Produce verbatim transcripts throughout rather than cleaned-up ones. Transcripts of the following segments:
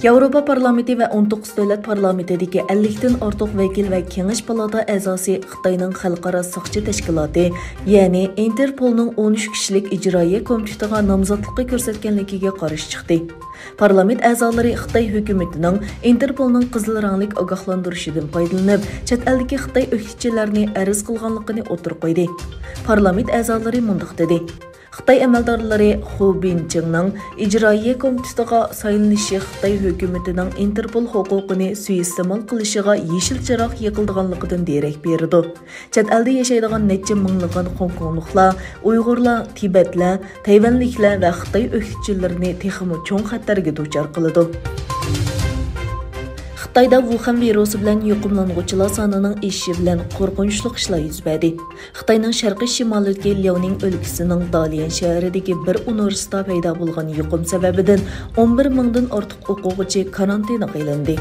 ياۋروپا پارلامېنتى ۋە ئون توققۇز دۆلەت پارلامېنتىدىكى ئەللىكتىن ئارتۇق ۋەكىل ۋە كېڭەش پالاتا ئەزاسى خىتاينىڭ خەلقئارا ساقچى تەشكىلاتى، يەنى ئىنتېرپولنىڭ ئون ئۈچ كىشىلىك ئىجرائىيە كومىتېتىغا نامزاتلىققا كۆرسەتكەنلىكىگە قارشى چىقتى. پارلامېنت ئەزالىرى خىتاي ھۆكۈمىتىنىڭ ئىنتېرپولنىڭ قىزىل رەڭلىك ئاگاھلاندۇرۇشىدىن پايدىلىنىپ، چەت ئەلدىكى خىتاي ئۆكتىچىلەرنى ئەرز قىلغانلىقىنى ئوتتۇرىغا قويدى. پارلامېنت ئەزالىرى مۇنداق دېدى: خىتاي ئەمەلدارلىرى خۇ بىنچىڭنىڭ ئىجرائىيە كومىتېتىغا سايلىنىشى خىتاي ھۆكۈمىتىنىڭ ئىنتېرپول ھوقۇقىنى سۇيىئىستېمال قىلىشىغا يېشىل چىراغ يېقىلىدىغانلىقىدىن دېرەك بېرىدۇ. چەت ئەلدە ياشايدىغان نەچچە مىڭلىغان خوڭكوڭلۇقلار، ئۇيغۇرلار، تىبەتلەر، تەيۋەنلىكلەر ۋە خىتاي ئۆكتىچىلىرىنى تېخىمۇ چوڭ خەتەرگە دۇچار قىلىدۇ. خىتايدا ۋۇخەن ۋىرۇسى بىلەن يۇقۇملانغۇچىلار سانىنىڭ ئېشىشى بىلەن قورقۇنچلۇق ئىشلار يۈز بەردى. خىتاينىڭ شەرقىي شىمالىدىكى لياۋنىڭ ئۆلكىسىنىڭ داليەن شەھىرىدىكى بىر ئۇنىۋېرسىتېتتا پەيدا بولغان يۇقۇم سەۋەبىدىن ئون بىر مىڭدىن ئارتۇق ئوقۇغۇچى كارانتىنغا ئېلىندى.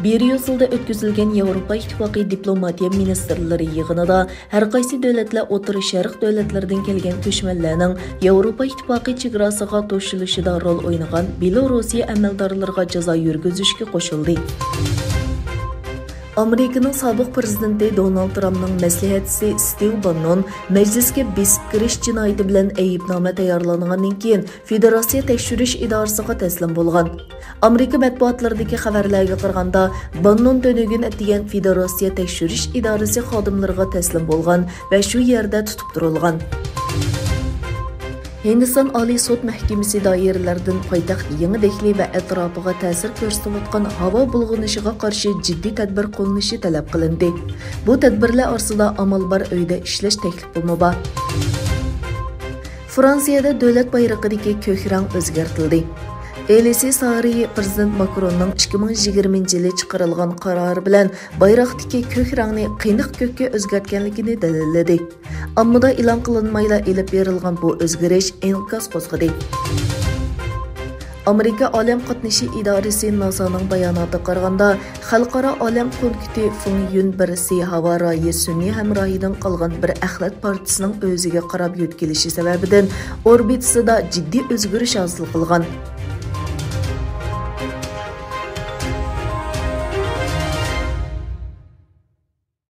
بريۇسسېلدا ئۆتكۈزۈلگەن ياۋروپا ئىتتىپاقى دىپلوماتىيە مىنىستىرلىرى يىغىنىدا ھەر قايسى دۆلەتلەر ئوتتۇرا شەرق دۆلەتلىرىدىن كەلگەن كۆچمەنلەرنىڭ ياۋروپا ئىتتىپاقى چېگراسىغا توشۇلۇشىدا رول ئوينىغان بېلورۇسىيە ئەمەلدارلىرىغا جازا يۈرگۈزۈشكە قوشۇلدى. ئامېرىكىنىڭ سابىق پىرېزىدېنتى دونالد ترامپنىڭ مەسلىھەتچىسى ستىۋ باننون مەجلىسكە بېسىپ كىرىش جىنايىتى بىلەن ئەيىبنامە تەييارلانغاندىن كېيىن، فېدېراتسىيە تەكشۈرۈش ئىدارىسىغا تەسلىم بولغان. ئامېرىكا مەتبۇئاتلىرىدىكى خەۋەرلەرگە قارىغاندا، باننون تۈنۈگۈن ئەتىگەن فېدېراتسىيە تەكشۈرۈش ئىدارىسى خادىملىرىغا تەسلىم بولغان ۋە شۇ يەردە تۇتۇپ تۇرۇلغان. ھىندىستان ئالىي سوت مەھكىمىسى دائىرىلەردىن پايتەخت يېڭى دېھلى ۋە ئەتراپىغا تەسىر كۆرسىتىۋاتقان ھاۋا بۇلغىنىشىغا قارشى جىددىي تەدبىر قوللىنىشى تەلەپ قىلىندى. بۇ تەدبىرلەر ئارىسىدا ئامال بار ئۆيدە ئىشلەش تەكلىپىمۇ بار. فرانسىيەدە دۆلەت بايرىقىدىكى كۆك رەڭ ئۆزگەرتىلدى. ئېلىسى سارىيى پىرېزىدېنت ماكروننىڭ ئىككى مىڭ يىگىرمىنچى يىلى چىقىرىلغان قارارى بىلەن بايراقتىكى كۆك رەڭنى قېنىق كۆككە ئۆزگەرتكەنلىكىنى دەلىللىدى. ئاممىدا ئېلان قىلىنمايلا ئېلىپ بېرىلغان بۇ ئۆزگىرىش ئىنكاس قوزغىدى. ئامېرىكا ئالەم قاتنىشى ئىدارىسى ناسانىڭ باياناتىغا قارىغاندا، خەلقئارا ئالەم پونكىتى فېڭيۈن بىرسى ھاۋا رايى سۈنئىي ھەمراھىدىن قالغان بىر ئەخلەت پارچىسىنىڭ ئۆزىگە قاراپ يۆتكىلىشى سەۋەبىدىن ئوربىتىسىدا جىددىي ئۆزگىرىش ھاسىل قىلغان.